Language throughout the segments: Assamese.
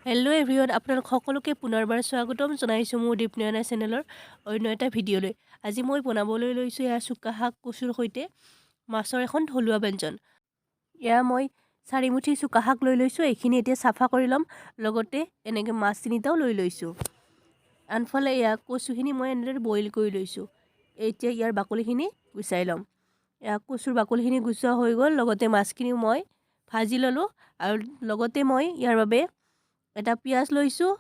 হেল্ল' এভৰিৱান, আপোনালোক সকলোকে পুনৰবাৰ স্বাগতম জনাইছোঁ মোৰ দীপনয়না চেনেলৰ অন্য এটা ভিডিঅ'লৈ। আজি মই বনাবলৈ লৈছোঁ এয়া চুকা শাক কচুৰ সৈতে মাছৰ এখন থলুৱা ব্যঞ্জন। এয়া মই চাৰিমুঠি চুকা শাক লৈ লৈছোঁ, এইখিনি এতিয়া চাফা কৰি ল'ম। লগতে এনেকৈ মাছ তিনিটাও লৈ লৈছোঁ। আনফালে এয়া কচুখিনি মই এনেদৰে বইল কৰি লৈছোঁ। এতিয়া ইয়াৰ বাকলিখিনি গুচাই ল'ম। এয়া কচুৰ বাকলিখিনি গুচোৱা হৈ গ'ল। লগতে মাছখিনিও মই ভাজি ল'লোঁ আৰু লগতে মই ইয়াৰ বাবে এটা পিঁয়াজ লৈছোঁ,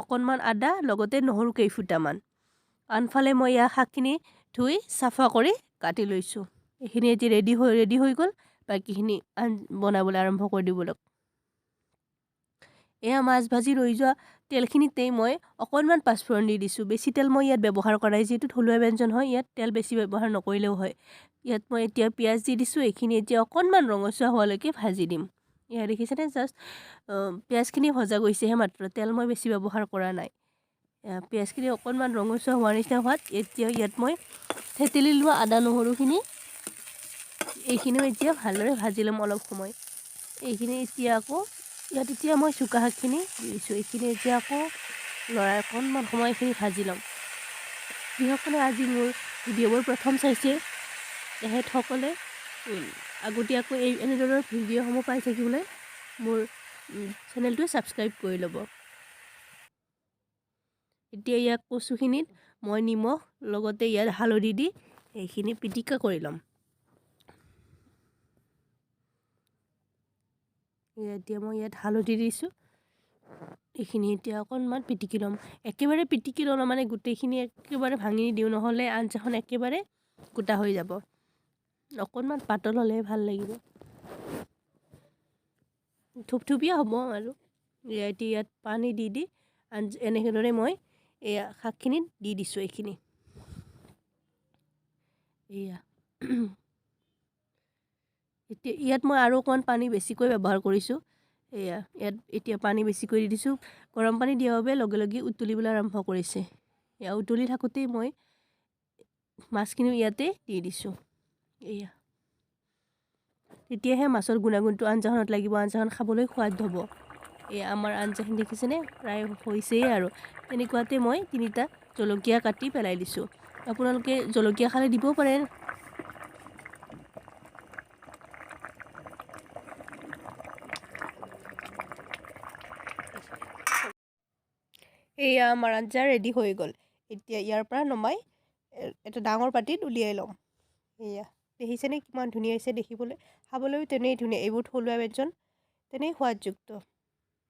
অকণমান আদা, লগতে নহৰু কেইফুটামান। আনফালে মই ইয়াৰ শাকখিনি ধুই চাফা কৰি কাটি লৈছোঁ। এইখিনি এতিয়া ৰেডি হৈ গ'ল। বাকীখিনি বনাবলৈ আৰম্ভ কৰি দিব লওক। এয়া মাছ ভাজি ৰৈ যোৱা তেলখিনিতেই মই অকণমান পাঁচফোৰণ দি দিছোঁ। বেছি তেল মই ইয়াত ব্যৱহাৰ কৰা নাই, যিহেতু থলুৱা ব্যঞ্জন হয়, ইয়াত তেল বেছি ব্যৱহাৰ নকৰিলেও হয়। ইয়াত মই এতিয়া পিঁয়াজ দি দিছোঁ। এইখিনি এতিয়া অকণমান ৰঙচুৱা হোৱালৈকে ভাজি দিম। এয়া দেখিছেনে, জাষ্ট পিঁয়াজখিনি ভজা গৈছেহে মাত্ৰ, তেল মই বেছি ব্যৱহাৰ কৰা নাই। পিঁয়াজখিনি অকণমান ৰঙচুৱা হোৱাৰ নিচিনা হোৱাত এতিয়া ইয়াত মই থেতেলি লোৱা আদা নহৰুখিনি, এইখিনিও এতিয়া ভালদৰে ভাজি ল'ম অলপ সময়। এইখিনি এতিয়া আকৌ ইয়াত এতিয়া মই চুকা শাকখিনি দি দিছোঁ। এইখিনি এতিয়া আকৌ লৰাই অকণমান সময় এইখিনি ভাজি ল'ম। যিসকলে আজি মোৰ ভিডিঅ'বোৰ প্ৰথম চাইছে, তেখেতসকলে আগতীয়াকৈ এই এনেধৰণৰ ভিডিঅ'সমূহ পাই থাকিবলৈ মোৰ চেনেলটো ছাবস্ক্ৰাইব কৰি ল'ব। এতিয়া ইয়াক কচুখিনিত মই নিমখ লগতে ইয়াত হালধি দি এইখিনি পিটিকা কৰি ল'ম। এতিয়া মই ইয়াত হালধি দিছোঁ। এইখিনি এতিয়া অকণমান পিটিকি ল'ম। একেবাৰে পিটিকি ল'ম মানে গোটেইখিনি একেবাৰে ভাঙি নিদিওঁ, নহ'লে আঞ্জাখন একেবাৰে গোটা হৈ যাব। অকণমান পাতল হ'লে ভাল লাগিব, থুপথুপীয়া হ'ব আৰু। এতিয়া ইয়াত পানী দি দি এনেদৰে মই এয়া শাকখিনিত দি দিছোঁ এইখিনি। এয়া এতিয়া ইয়াত মই আৰু অকণমান পানী বেছিকৈ ব্যৱহাৰ কৰিছোঁ। এয়া ইয়াত এতিয়া পানী বেছিকৈ দি দিছোঁ। গৰম পানী দিয়াৰ বাবে লগে লগে উতলিবলৈ আৰম্ভ কৰিছে। এয়া উতলি থাকোঁতেই মই মাছখিনিও ইয়াতে দি দিছোঁ। এয়া তেতিয়াহে মাছৰ গুণাগুণটো আঞ্জাখনত লাগিব, আঞ্জাখন খাবলৈ সোৱাদ হ'ব। এয়া আমাৰ আঞ্জাখিনি দেখিছেনে, প্ৰায় হৈছেই আৰু। তেনেকুৱাতে মই তিনিটা জলকীয়া কাটি পেলাই দিছোঁ। আপোনালোকে জলকীয়া খালে দিবও পাৰে। এয়া আমাৰ আঞ্জা ৰেডি হৈ গ'ল। এতিয়া ইয়াৰ পৰা নমাই এটা ডাঙৰ বাতিত উলিয়াই ল'ম। এয়া দেখিছেনে কিমান ধুনীয়া হৈছে দেখিবলৈ, খাবলৈও তেনেই ধুনীয়া। এইবোৰ থলুৱা ব্যঞ্জন, তেনেই সোৱাদযুক্ত।